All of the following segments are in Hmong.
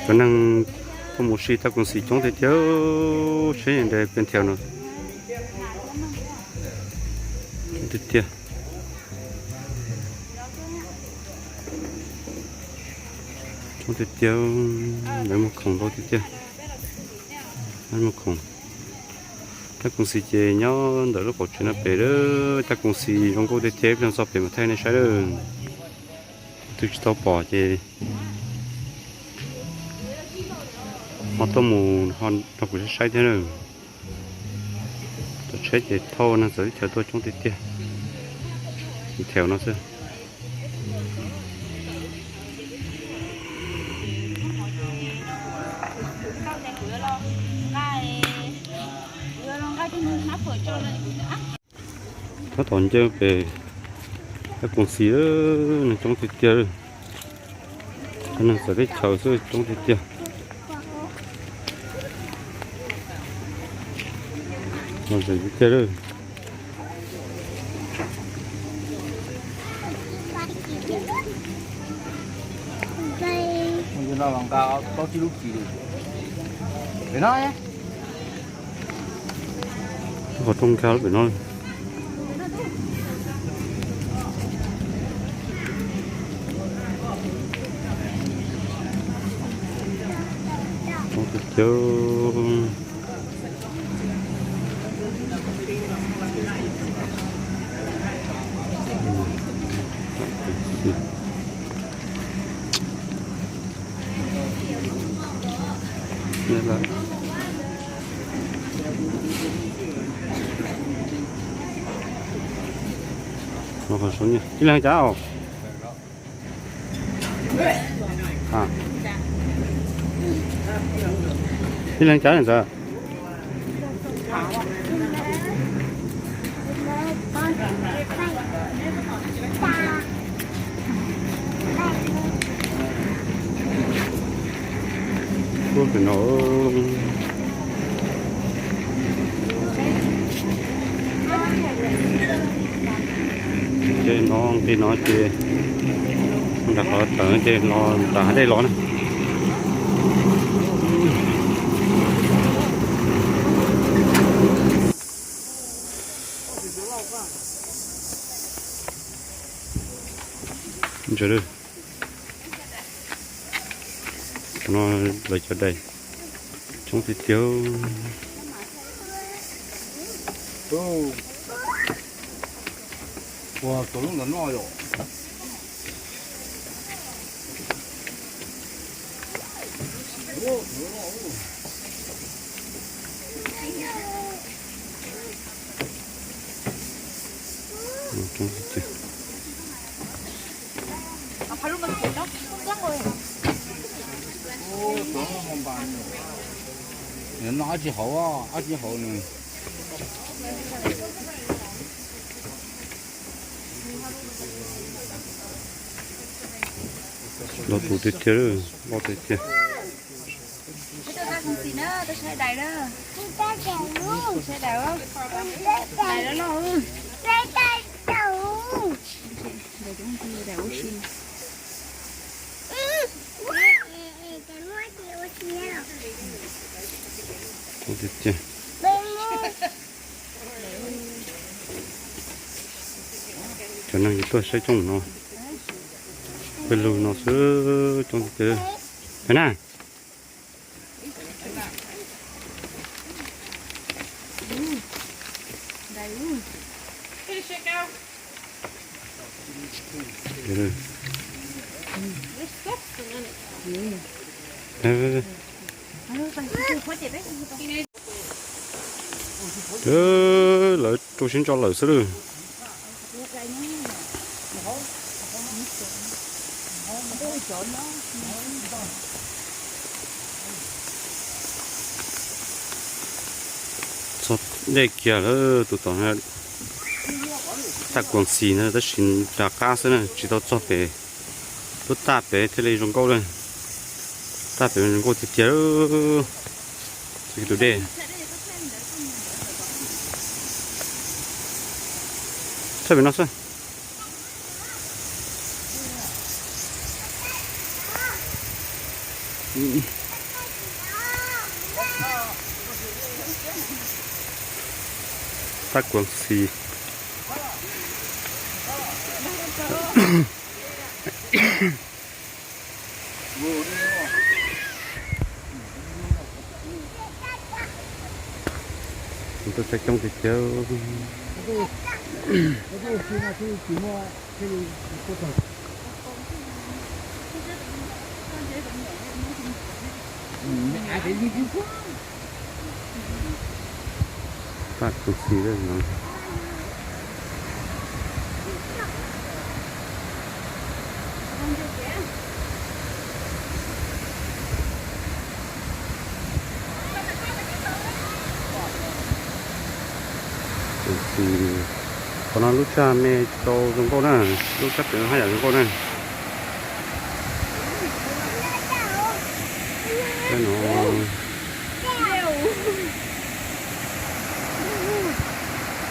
Cov neeg tuaj mus si thaj koom xis coob tiag tiag, saib nres pes nthia no. Coob tiag tiag. Coob tiag tiag, lawv muag khoom ntau tiag tiag. Muag khoom. Thaj koom xis ces nyob ntawm lub qaum tsev no pem lawm, thaj koom xis zoo nkauj tiag tiag, ib pliag txog pem mas thaij nej saib lawm. Twb tsis tau pom ces ho tuaj mus ho nrog kuv saib saib thiab na. Cov tsheb ces thauj neeg txawv teb chaws tuaj coob tiag tiag. Tseem theem no xwb. Tab tom nce pem thaj koom xis, neeg coob tiag tiag. Neeg txawv teb chaws xwb coob tiag tiag. Los ntxim tiag tiag lawm. Qhov rooj nkag pem no. Coob tiag tiag. Ib leeg cas os? Ib leeg cas ntawd? Tuaj pem no. Ces no nqis no ces nram qhov tawm ces los nram hav dej los na. Ntsia, no lawv cov dais coob tiag tiag. Ua, tus lub ntawd noj yom. Noj dab tsi hauv, dab tsi hauv nws. Loj tus tiag tiag, loj tiag tiag. Tiag tiag. Cov neeg tuaj saib coob no, peb lug no xwb coob tiag tiag na. Lawv rau siab ntso lawm xwb lawm. Txog dej kiag lawm, tus tom thaj kuam xis na, tab sis nram qab xwb na, tsis tau txog pem. Tuaj taj pem thiaj li zoo nkauj na. Taj pem zoo nkauj tiag tiag. Tus dej txog pem no xwb. Tab Kuas Xis. Tuaj saib coob tiag tiag. Tab Kuas Xis no. Qhov no lub tshaj me tsis tau zoo nkauj na, lub tshaj pem no haj yam zoo nkauj na. Tej no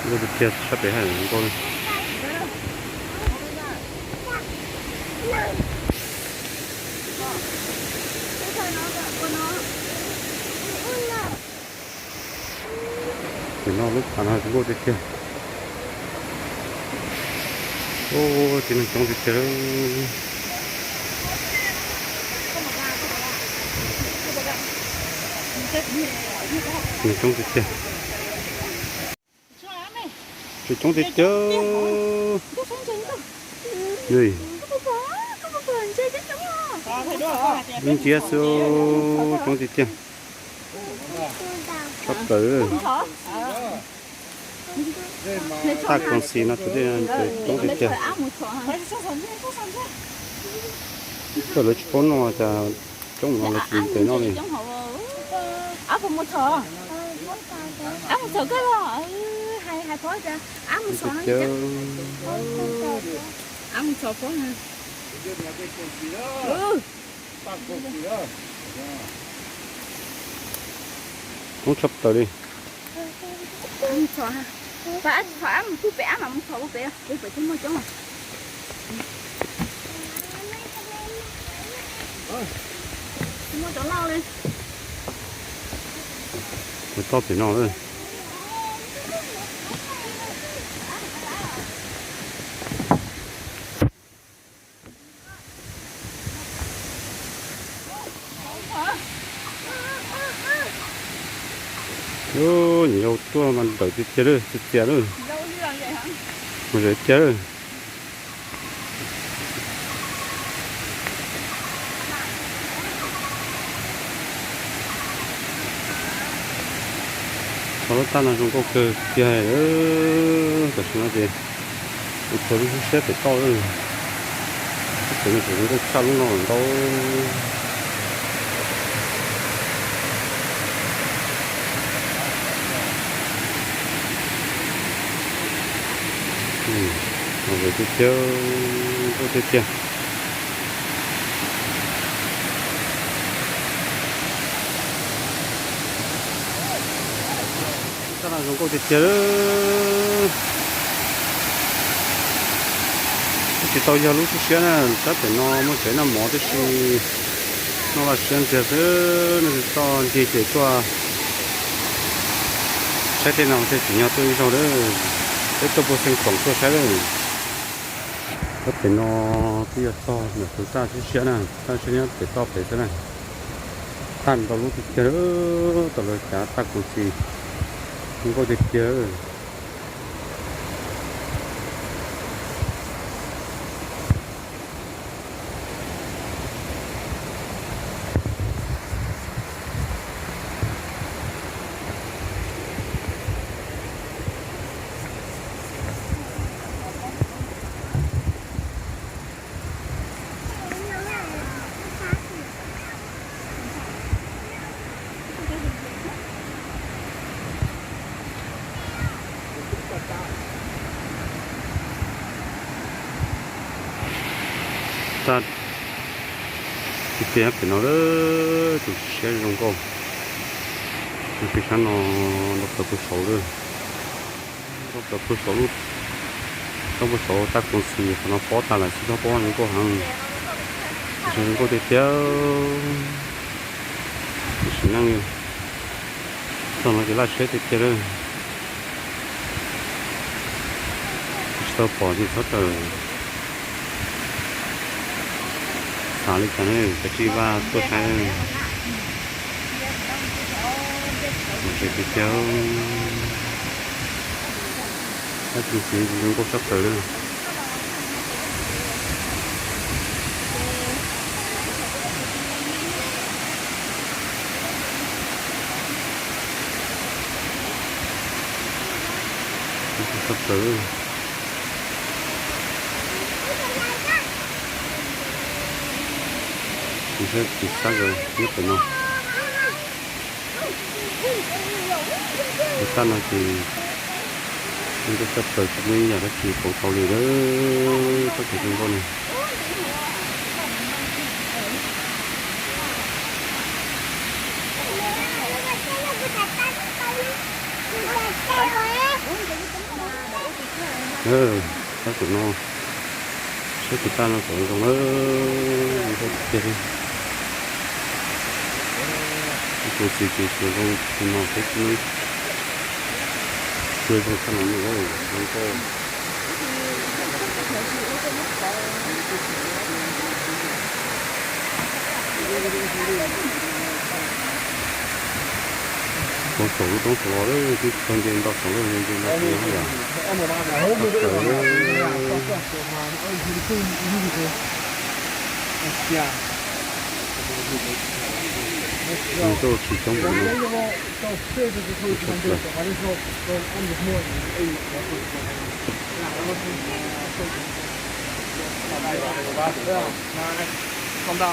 nkauj tiag tiag, tshaj pem haj yam zoo nkauj na. Ces no lub pas no zoo nkauj tiag tiag. Ub, tib neeg coob tiag tiag. Neeg coob tiag tiag. Tsis coob tiag tiag. Ntsia xwb, coob tiag tiag. Tshaj plaws. Tab Kuas Xis no tus dej coob tiag tiag. Koj lawv tsis paub noj cas coob no lawv tsis tes noj li. Tiag tiag. Coob tshaj plaws li. Toj pem no lawm. Ub, nyiam yau tuaj mas ntawm tiag tiag lawm, txias txias lawm. Mus zem tiag lawm. Txog lub txaj no zoo nkauj kawg kiag. Tam sim no ces kuv txhua lub siab pem toj lawm. Lub pem no tseem zoo nkauj tshaj lub no lawm ntau. Zoo tiag tiag, zoo nkauj tiag tiag. Txaj no zoo nkauj tiag tiag. Twb tsis tau yog lub siab siab na, sab pem no muaj tsev noj mov tib si, noj vaj siab ntxiag xwb. Nej tsis tau ncig ces tuaj saib tej no thiaj tsim nyog tuaj ib zaug lawm. Peb tuaj puag Xeev Khuam tuaj saib lawm. Sab pem no twb yog txog ntawm tus txaj siab siab na, txaj siab nyob pem toj pem xwb na. Txaj ntau lub tiag tiag, tau lawv cav Tab Kuas Xis, zoo nkauj tiag tiag. Txaj tiag tiag pem no lawm, tus siab zoo nkauj. Tus siab no nrau plaws puag saud lawm. Nrau plaws puag saud lub, nrau puag saud Tab Kuas Xis, qhov no pob tag lawm xwb txhob pob zoo nkauj heev. Tus siab zoo nkauj tiag tiag. Neej txog no ces laj siab tiag tiag lawm. Tsis tau pom ces txhob tawm. Xav li cas ne, kav tsij vaj tuaj saib. Tiag tiag, tab sis ces zoo nkauj tshaj plaws li. Tshaj plaws. Tus sab, tus sab nyob pem no. Tus sab no ces zoo nkauj tshaj plaws, tsis muaj ib yam dab tsi pauv tau li lawm, txoj kev zoo nkauj no. Sab tus no, sab tus taj no kom zoo na, zoo tiag tiag li. Ib tug txiv ces tsuas zoo tus no xwb, tsis muaj ib tug tshaj no li, zoo nkauj. Roob saum, lub roob saum los lawm, twb tsis tau nce nto saum lawm, nce nto saum no yom. Txawv lawm. Zoo nkauj tsis coob npaum no. Tshaj plaws.